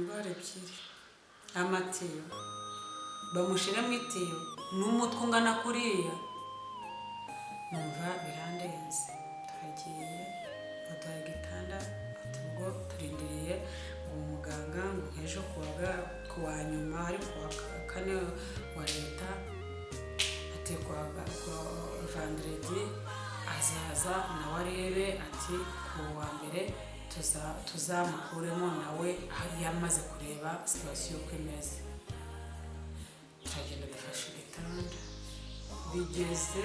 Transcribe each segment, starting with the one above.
Indwara ebyiri, amatiyo, bamushyiremo itiyo n'umutwe ungana kuriya. Numva birandenze. Turagiye, baduha igitanda, ati ubwo turindiriye uwo muganga ngo nk'ejo kuwa nyuma, ari kuwa kane wa leta, ati kuwa vendredi azaza nawe arebe, ati ku wa mbere tuzamukuremo nawe yamaze kureba situation uko imeze. Turagenda, dufashe igitanda. Bigeze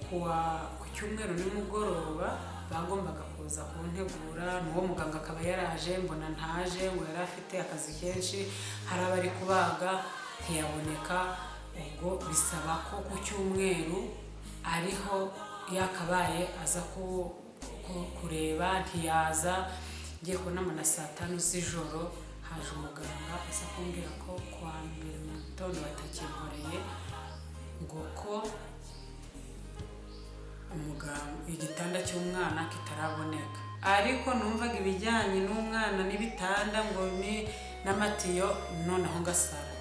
ku cyumweru nimugoroba, bagombaga kuza kuntegura, n'uwo muganga akaba yaraje, mbona ntaje, ngo yari afite akazi kenshi, hari abari kubaga, ntiyaboneka. Ubwo bisaba ko ku cyumweru ariho yakabaye aza kureba, ntiyaza. Ngiye kubona na saa 5 z'ijoro haje umuganga aza kumbwira ko kuwa mbere mu gitondo batakimporeye, ngo ko umuganga igitanda cy'umwana kitaraboneka. Ariko numvaga ibijyanye n'umwana n'ibitanda ngo ni n'amatiyo, noneho ngasara,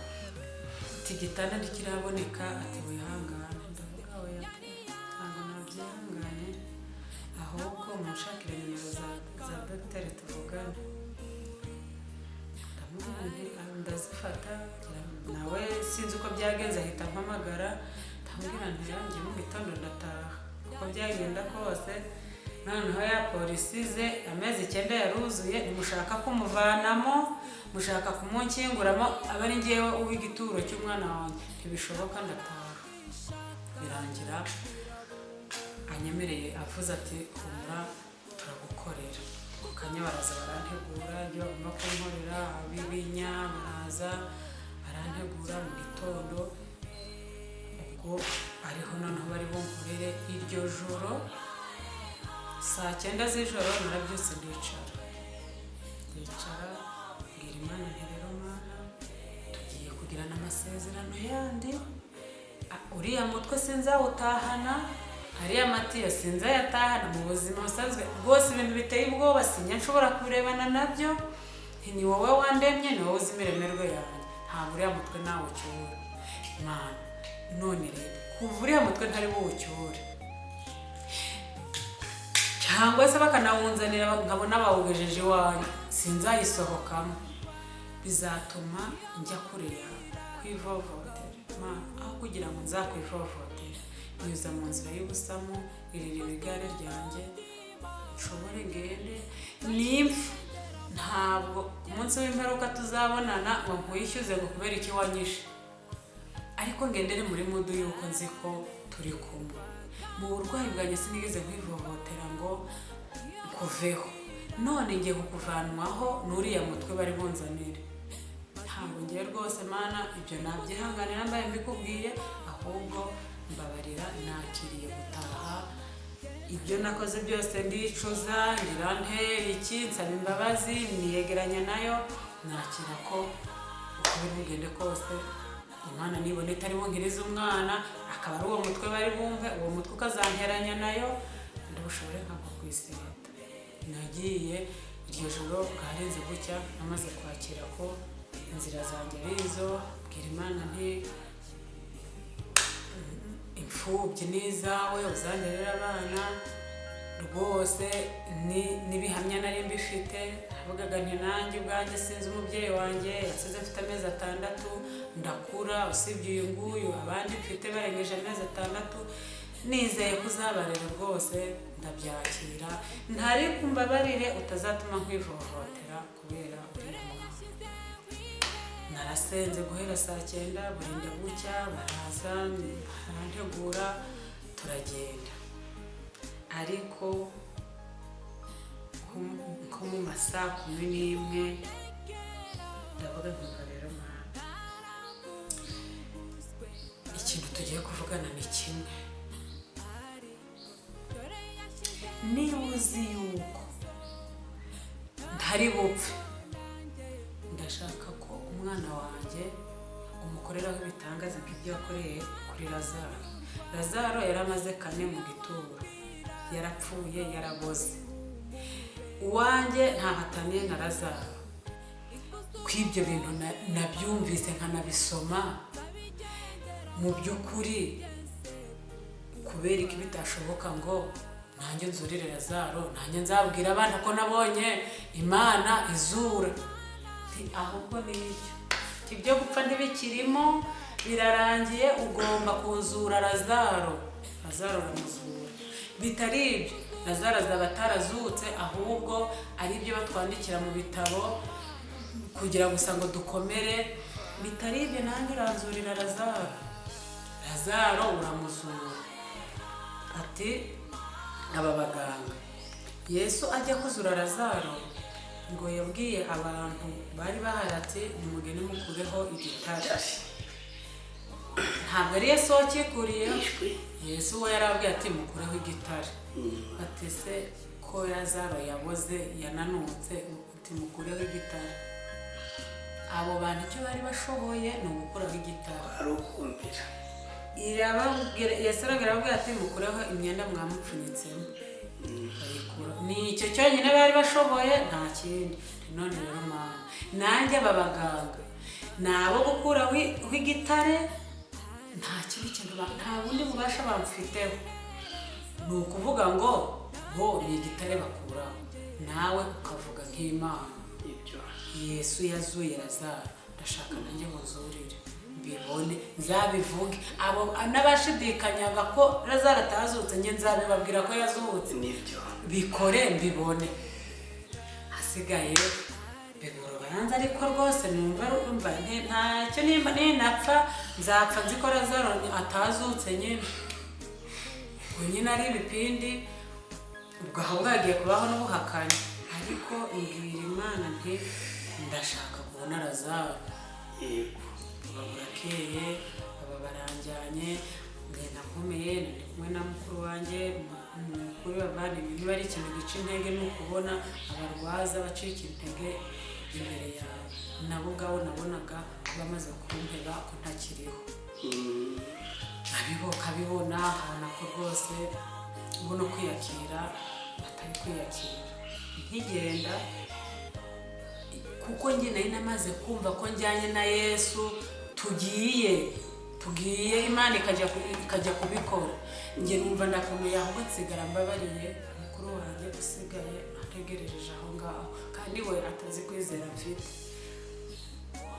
ati igitanda ntikiraboneka, ati wihangane. Ndavuga: oya pe, ntabwo nabyihanganira, ahubwo munshakire nimero za dogiteri tuvugane. Ndamubwira nti ndazifata. Nawe sinzi uko byagenze, ahita ampamagara. Ndamubwira nti yanjye mu gitondo ndataha uko byagenda kose. Noneho ya polisi ze, amezi 9 yaruzuye, ntimushaka kumuvanamo, mushaka kumunkinguramo, aba ari ngewe uba igituro cy'umwana wanjye, ntibishoboka, ndataha. Birangira anyemereye, avuze ati humura, turagukorera. Ku kanya baraza barantegura ibyo bagomba kunkorera, ab'ibinya baraza barantegura mu gitondo. Ubwo ariho noneho bari bunkorere iryo joro saa 9 z'ijoro. Narabyutse, ndicara, ndicara, mbwira Imana nti rero Mana, tugiye kugirana amasezerano yandi. Uriya mutwe sinzawutahana, ariya matiyo sinzayatahana. Mu buzima busanzwe rwose ibintu biteye ubwoba sinjya nshobora kubirebana nabyo. Nti ni wowe wandemye, ni wowe uzi imiremerwe yanjye, ntabwo uriya mutwe nawe ucyura, Mana. None rero kuva uriya mutwe ntari buwucyure, cyangwa se bakanawunzanira nkabona bawugejeje iwanjye, sinzayisohokamo, bizatuma njya kure yawe kwivovotera. Mana, aho kugira ngo nzakwivovotere, nyuza mu nzira y'ubusamo, irira igare ryanjye nshobore ngende nimpfa. Ntabwo ku munsi w'imperuka tuzabonana ngo nkwishyuze ngo kubera iki wanyishe, ariko ngendere muri mood y'uko nzi ko turi kumwe. Mu burwayi bwanjye sinigeze nkwivovotera ngo nkuveho, none ngiye kukuvanwaho n'uriya mutwe bari bunzanire. Ntabwo ngiye rwose, Mana, ibyo nabyihanganira mbaye mbikubwiye, ahubwo mbabarira, nakiriye gutaha. Ibyo nakoze byose ndicuza, ngira nte iki, nsaba imbabazi, niyegeranya nayo, nakira ko uko biri bugende kose, Imana nibona itari bunkirize umwana, akaba ari uwo mutwe bari bumve, uwo mutwe ukazanteranya nayo, ndabushobore nkagwa ku iseta. Nagiye iryo joro bwarenze bucya, namaze kwakira ko inzira zanjye ari izo. Bwira Imana nti imfubyi ni izawe, uzanderere abana rwose. N'ibihamya nari mbifite. Navugaga nti nanjye ubwanjye sinzi umubyeyi wanjye, yasize mfite amezi 6, ndakura. Usibye uyu nguyu, abandi mfite barengeje amezi 6, nizeye ko uzabarera rwose, ndabyakira. Ntari kumbabarire utazatuma nkwivovotera kubera uriya mwana. Narasenze guhera saa 9 burinda bucya, baraza barantegura, turagenda. Ariko nko mu ma saa 11 ndavuga nkumva rero Mana, ikintu tugiye kuvugana ni kimwe: niba uzi yuko ntari bupfe, ndashaka ko umwana wanjye umukoreraho ibitangaza nk'ibyo yakoreye kuri Lazaro. Lazaro yari amaze kane mu gituro, yarapfuye, yaraboze. Uwanjye ntahataniye na Lazaro. Ibyo bintu nabyumvise nkanabisoma, mu by'ukuri kubera ko bitashoboka ngo nanjye nzurire Lazaro, nanjye nzabwira abana ko nabonye Imana izura. Ahubwo ni icyo, ibyo gupfa ntibikirimo, birarangiye, ugomba kuzura Lazaro. Lazaro uramuzura. Bitari ibyo, Lazaro azaba atarazutse, ahubwo ari ibyo batwandikira mu bitabo kugira gusa ngo dukomere. Bitari ibyo, nanjye uranzurira Lazaro. Lazaro uramuzura. Ati aba baganga, Yesu ajya kuzura Lazaro, ngo yabwiye abantu bari bahari ati: "Nimugende mukureho igitare." Ntabwo ari Yesu wakikuriyeho. Yesu we yarababwiye ati: "Mukureho igitare." Ati: "Se ko Lazaro yaboze, yananutse?" Uti: "Mukureho igitare." Abo bantu icyo bari bashoboye ni ugukuraho igitare. Ari ukumvira. Irababwira, Yesu arababwira ati: "Mukureho imyenda mwamupfunyitsemo." Bayikura. Ni icyo cyonyine bari bashoboye, nta kindi. None rero Mana, nanjye aba baganga ni abo gukuraho igitare, nta kindi kintu, nta bundi bubasha bamfiteho. Ni ukuvuga ngo bo ni igitare bakuraho, nawe ukavuga nk'Imana. Ibyo. Yesu yazuye Lazaro, ndashaka nanjye ngo nzurire mbibone, nzabivuge. Abo n'abashidikanyaga ko Lazaro atazutse, njye nzabibabwira ko yazutse. Nibyo. Bikore mbibone. Hasigaye biba urubanza, ariko rwose numva rumva ntacyo, nimba ninapfa nzapfa nzi ko Lazaro atazutse nyine. Ubwo nyine ari ibipindi, ubwo ahubwo hagiye kubaho n'ubuhakanyi. Ariko mbwira Imana nti: "Ndashaka kubona Lazaro." Buba burakeye, baba baranjyanye, ngenda nkomeye. Nari kumwe na mukuru wanjye. Mukuru, bavandimwe, niba ari ikintu gica intege ni ukubona abarwaza bacika intege imbere yawe. Nabo ubwabo nabonaga ko bamaze kumpeba, ko ntakiriho. Nkabibona, nkabona ko rwose ubona kwiyakira atari kwiyakira. Nkigenda, kuko njye nari namaze kumva ko njyanye na Yesu, tugiye, Imana ikajya kubikora. Njye numva ndakomeye, ahubwo nsigara mbabariye mukuru wanjye usigaye ategerejeje aho ngaho, kandi we atazi kwizera mfite,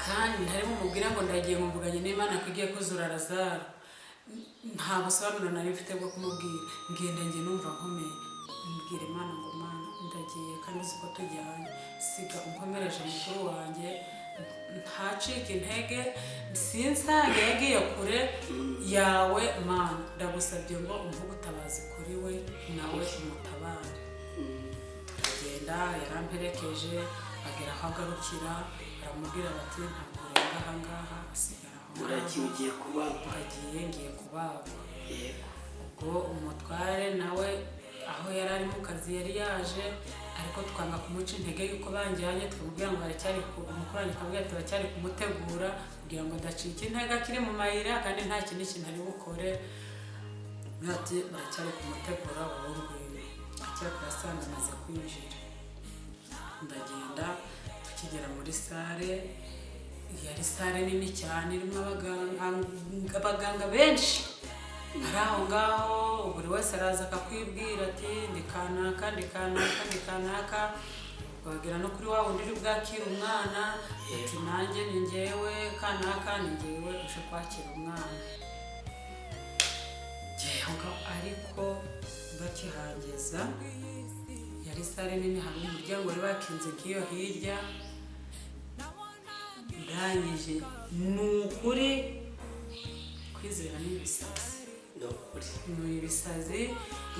kandi ntari bumubwire ngo ndagiye muvuganye n'Imana ko igiye kuzura Lazaro. Nta busobanuro nari mfite bwo kumubwira. Ngenda njye numva nkomeye, mbwira Imana ngo: "Mana, ndagiye kandi uzi ko tujyanye, siga unkomereje mukuru wanjye ntacike intege, sinsange yagiye kure yawe. Mana, ndagusabye ngo umpe ubutabazi kuri we, nawe umutabare." Turagenda, yaramperekeje agera aho agarukira, baramubwira bati: "Ntabwo urenga aha ngaha." Asigara aho ngaho. Uragiye, ugiye kubagwa. Ndagiye, ngiye kubagwa. Ubwo umutware nawe aho yari ari mu kazi yari yaje, ariko twanga kumuca intege yuko banjyanye. Tukamubwira ngo baracyari umukoranye, akamubwira ati baracyari kumutegura, kugira ngo adacika intege akiri mu mayira, kandi nta kindi kintu ari bukore. Ati: "Baracyari kumutegura, wowe ngwino." Icyakora asanga amaze kwinjira. Ndagenda, tukigera muri salle, yari salle nini cyane irimo abaganga benshi ari aho ngaho. Buri wese araza akakwibwira ati: "Ndi kanaka, ndi kanaka, ndi kanaka." Wagera no kuri wa wundi uri bwakire umwana, ati: "Nanjye ni njyewe kanaka, ni njyewe uje kwakira umwana." Njyewe aho ngaho, ariko bakihageza, yari salle nini, hari umuryango wari bakinze nk'iyo hirya. Ndangije, ni ukuri kwizera ni ibisazi. Ni ukuri. Ni ibisazi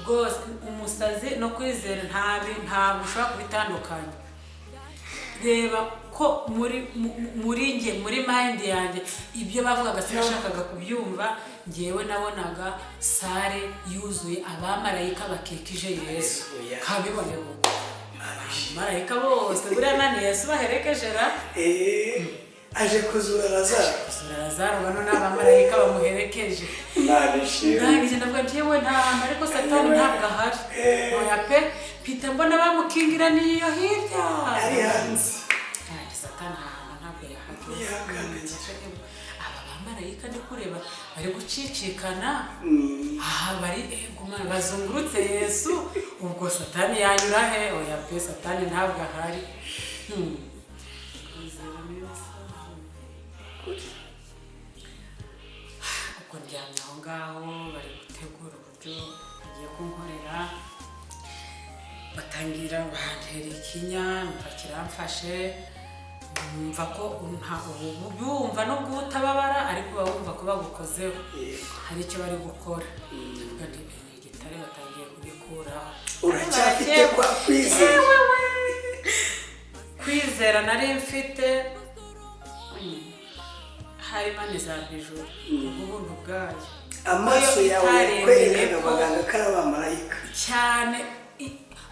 rwose. Umusazi no kwizera ntabwo ushobora kubitandukanya. Reba ko muri njye, muri mind yanjye, ibyo bavugaga sinashakaga kubyumva. Ngewe nabonaga salle yuzuye abamarayika bakikije Yesu. Haleluya. Kabibone uko abamarayika bose buriya nani Yesu baherekeje ra. Aje kuzura Lazaro. Kuzura Lazaro, bano ni abamarayika bamuherekeje. Imana ishimwe. Ndangije ndavuga nti: "Yewe, nta hantu, ariko Satani ntabwo ahari." Oya pe, mpita mbona bamukingiraniye iyo hirya. Ari hanze. Ndangije Satani. Satani aha hantu ntabwo yahageze. Ntiyahakandagira. Aba bamarayika ndi kureba bari gucicikana aha, bari gumana bazungurutse Yesu, ubwo Satani yanyura he? Oya pe, Satani ntabwo ahari. Kwizera neza. Kuri. Ubwo ndyamye aho ngaho, bari gutegura uburyo bagiye kunkorera, batangira bantera ikinya, numva kiramfashe, numva ko nta ubu wumva nubwo utababara, ariko uba wumva ko bagukozeho, hari icyo bari gukora. Ndavuga nti ni igitare batangiye kugikuraho. Uracyafite kwa kwizera. Kwizera nari mfite, hari Imana izampa ijuru kubw'ubuntu bwayo. Amaso Iyo yawe itaremeye yakwerekaga ko- abaganga ko ari abamarayika. Cyane.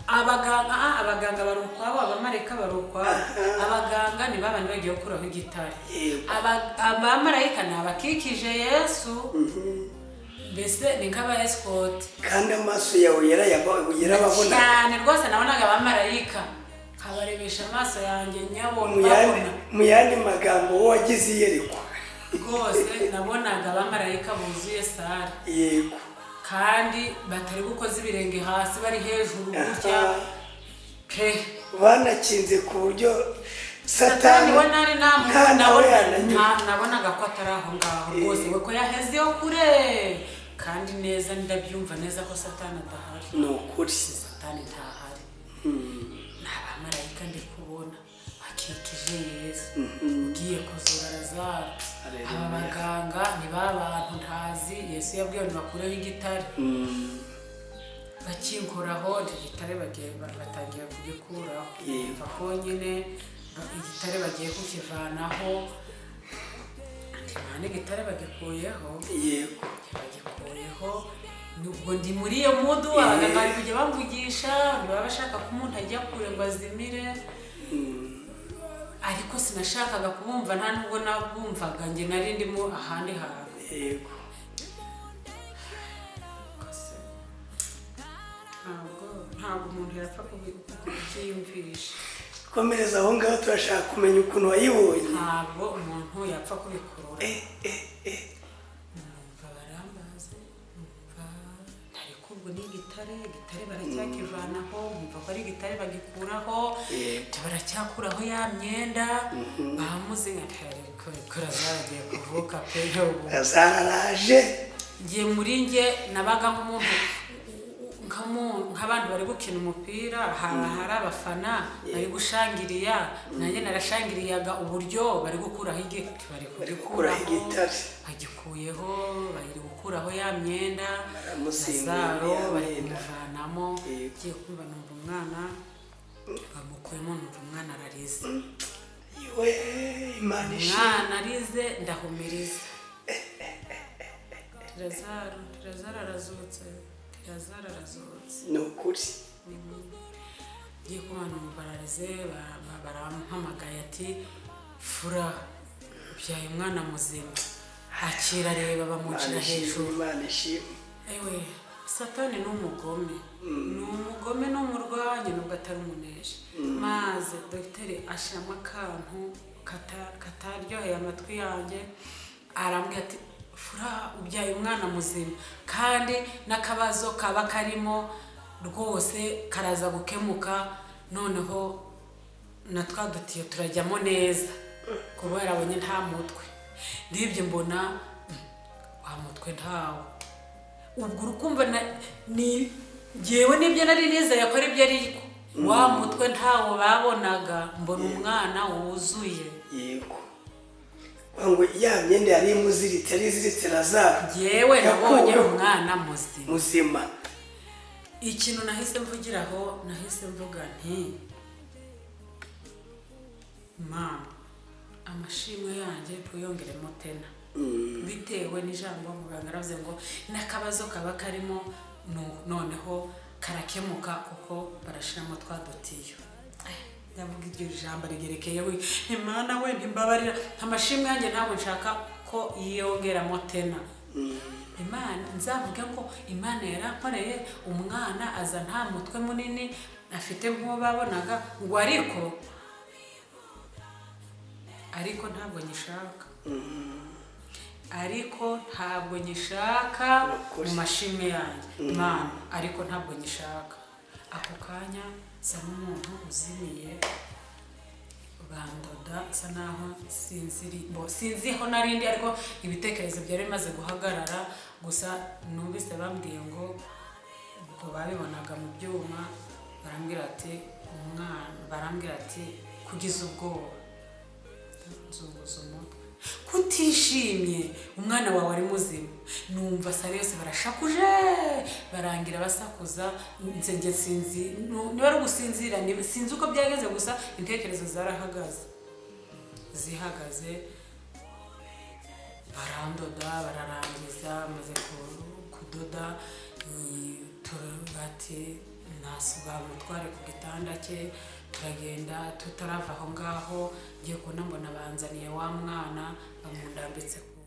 Abaganga bari ukwabo, abamarayika bari ukwabo. Abaganga ni babandi bagiye gukuraho igitare. Abamarayika ni abakikije Yesu, mbese ni nk'aba escort. Kandi amaso yawe yarababona. Cyane rwose, nabonaga abamarayika, nkabarebesha amaso yanjye nyabona. Mu yandi Babona. Mu yandi magambo, wowe wagize iyerekwa. Rwose nabonaga abamarayika buzuye salle, kandi batari gukoza ibirenge hasi, bari hejuru gutya pe. Banakinze ku buryo Satani Satani we nari nta nawe yananyura. Nabonaga ko atari aho ngaho rwose, we ko yahezeyo kure, kandi neza ndabyumva neza ko Satani adahari. Ni ukuri. Satani ntahari, ni abamarayika ndi kubona bakikije Yesu ugiye kuzura Lazaro. Haleluya. Aba baganga ni ba bantu ntazi Yesu yabwiye ngo bakureho igitare. Bakinkoraho igitare, bagiye batangiye kugikuraho. Mva ko nyine igitare bagiye kukivanaho, ntimana igitare bagikuyeho. Bagikuyeho, nubwo ndi muri iyo mood, abaganga bari kujya bamvugisha, baba bashaka ko umuntu ajya kure ngo azimire, ariko sinashakaga kubumva, nta nubwo nabumvaga, njye nari ndimo ahandi hantu. Kose, ntabwo umuntu yapfa kubyiyumvisha. Komereza aho ngaho, turashaka kumenya ukuntu wayibonye. Ntabwo umuntu yapfa kubikurura. Eh, eh, eh. Numva barambaze, numva ariko ubwo ni igitare, igitare baracyakivanaho, numva ko ari igitare bagikuraho. Baracyakuraho ya myenda bamuzinga, zaragiye kuvuka pe ubu. Zararaje. Ngiye muri njye nabaga nk'umuntu nk'abantu bari gukina umupira, haba hari abafana bari gushangiriya, nanjye narashangiriyaga uburyo bari gukuraho igiti, bari Bari gukuraho igitare. Bagikuyeho, bari gukuraho ya myenda. Baramusimbura. Lazaro Ya bari myenda. kumuvanamo. Ngiye kumva numva umwana bamukuyemo, numva umwana ararize. We, Imana ishimwe. Umwana arize, ndahumiriza, Lazaro, Lazaro arazutse, Lazaro arazutse. Ni ukuri. Ngiye kubana numva ararize, barampamagaye ati: "Fura, ubyaye umwana muzima, akira." Reba, bamucira Imana ishimwe. hejuru. Imana ishimwe. Ewe, Satani ni umugome, ni umugome, ni umurwanyi nubwo atari umuneshi. Maze dogiteri ashyiramo akantu kataryoheye amatwi yanjye, arambwira ati: "Fura, ubyaye umwana muzima, kandi n'akabazo kaba karimo rwose karaza gukemuka, noneho na twa dutiyo turajyamo neza," kubera abonye nta mutwe. Ndibye mbona wa mutwe ntawo. Ubwo urukumva ni ngewe nibyo nari nizeye ko aribyo, ariko wa mutwe ntawo babonaga, mbona umwana wuzuye. Yego, ngo ya myenda yari imuziritse, yari iziritse Lazaro, Ngewe nabonye yakuweho. umwana muzima. Muzima. Ikintu nahise mvugiraho, nahise mvuga nti: "Mama, amashimwe yanjye ntuyongeremo tena," bitewe n'ijambo muganga aravuze ngo n'akabazo kaba karimo noneho karakemuka kuko barashiramo twa dutiyo. Ndavuga iryo jambo rigerekeye we, Imana we, ntimbabarira, amashimwe yanjye ntabwo nshaka ko yiyongeramo tena. Imana, nzavuge ngo Imana yarankoreye, umwana aza nta mutwe munini afite nk'uwo babonaga ngo, ariko Ariko ntabwo nyishaka, ariko ntabwo nyishaka Nukuri. mu mashimwe yanjye, Mana, ariko ntabwo nyishaka. Ako kanya nsa n'umuntu uzimiye, bandoda nsa naho sinziri bo, sinzi aho narindi, ariko ibitekerezo byari bimaze guhagarara. Gusa numvise bambwiye ngo ubwo babibonaga mu byuma, barambwira ati umwana, barambwira ati kugize ubwoba, nzunguza umutwe, kutishimye, umwana wawe ari muzima. Numva salle yose barashakuje, barangira basakuza, nze sinzi niba ari ugusinzira, sinzi uko byageze, gusa intekerezo zarahagaze. Zihagaze barandoda, bararangiza, maze kudoda bati nasuba mutware ku gitanda cye. Turagenda, tutarava aho ngaho ngiye kubona mbona banzaniye wa mwana, bamundambitse ku